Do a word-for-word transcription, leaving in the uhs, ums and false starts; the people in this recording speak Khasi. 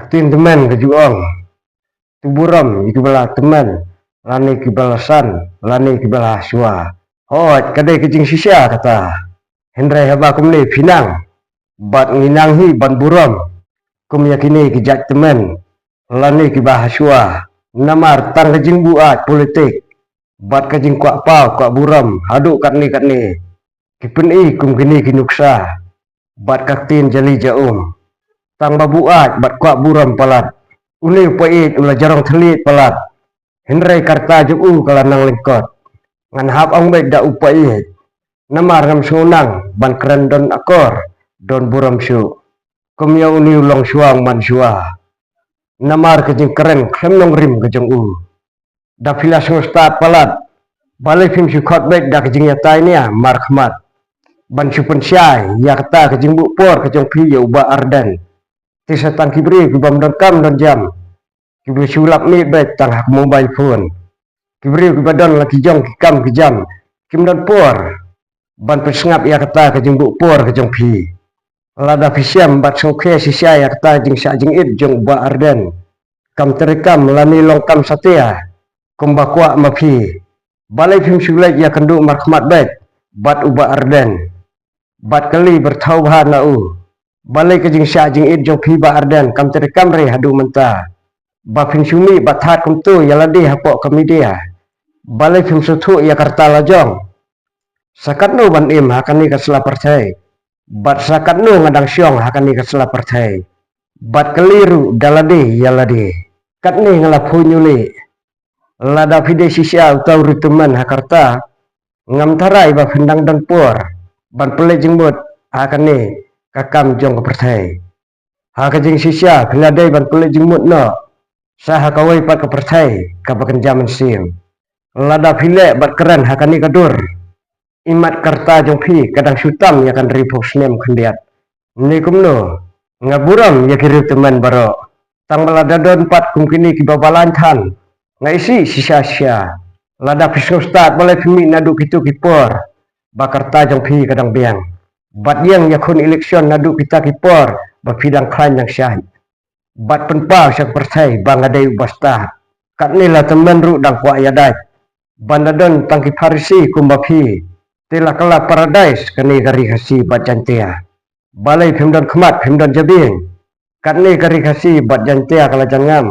Ktien tymmen ka ju ong, to burom ïa kiba la tymmen, lane kiba la san, lane kiba la shuwa. Hooid, ka dei ka jingshisha kata. Hynrei haba kumne phi nang bad ngi nang hi ban burom kum ïa kine ki jait tymmen lane kiba ha shuwa. Namar tang ka jingbuaid politik bad ka jingkwah paw kwah burom haduh katne katne, ki pyni kum kine ki nuksa bad ka ktien jali ja um. Tang ba buaid bad kwah burom palat, une u paid u la jarong thylliej palat. Hynrei ka rta jong u ka la nang lyngkot. Ngan hap ong beit da u paid, namar ngam sngew nang ban kren don akor, don burom shuh kum ïa une u longshuwa u manshuwa. Namar ka jingkren khlem nongrim ka jong u. Da phi la sngewstad palat, balei phim shu khot beit da ka jingïatai nia markhmat ban shu pynshai ïa kata ka jingbuh por ka jong phi ïa u Bah Ardent? Te sa tang ki briew kibym don kam don jam, kiba shu lap miet beit tang ha ka mobile phone. Ki briew kiba don la ki jong ki kam ki jam, kim don por ban pynsngap ïa kata ka jingbuh por ka jong phi. Lada phi shem bad sngewkhia shisha ïa kata ka jingshah jingit jong u Bah Ardent, kam treikam lane long kam satia kumba kwah ma phi, balei phim shu leit ïakynduh markhmat beit bad u Bah Ardent bad kylli byrthaw bha na u? Balei ka jingshah jingit jong phi Bah Ardent kam treikam re haduh mynta? Ba phin shu mih bad thad kumto ïa lade hapoh ka media, balei phim sngewthuh ïa ka rta la jong? Sa katno ban im ha kane ka sla pyrthei, bad sa katno nga dang shong ha kane ka sla pyrthei? Bad kylli ruh da lade ïa lade. Katne nga la phuh ïa u leh, lada phi dei shisha uta u riewtymmen ha ka rta, ngam tharai ba phin dang don por ban pynleit jingmut ha kane ka kam jong ka pyrthei. Ha ka jingshisha phi la dei ban pynleit jingmut noh sa ha kawei pat ka pyrthei kaba kynja mynsiem. Lada phi leh bad kren ha kane ka dur, imat ka rta jong phi ka dang shu tam ïa ka hynriewphew snem khyndiat. Ne kumno? Nga burom ïa ki riewtymmen baroh, tang ba lada don pat kum kine kiba balang than, nga isih shisha shisha. Lada phi sngewstad, balei phi mih naduh kito ki por ba ka rta jong phi ka dang biang, bad ïeng ïakhun election naduh kita ki por ba phi dang khlaiñ dang shait, bad pynpaw sha ka pyrthei ba nga dei u bastad? Katne la tymmen ruh dang kwah ïadait ban da don tang ki Pharisi kumba phi. Te la kylla paradais kane ka ri Khasi bad Jaintia. Balei phim don khmat, phim don jabieng? Katne ka ri Khasi bad Jaintia ka la jan ngam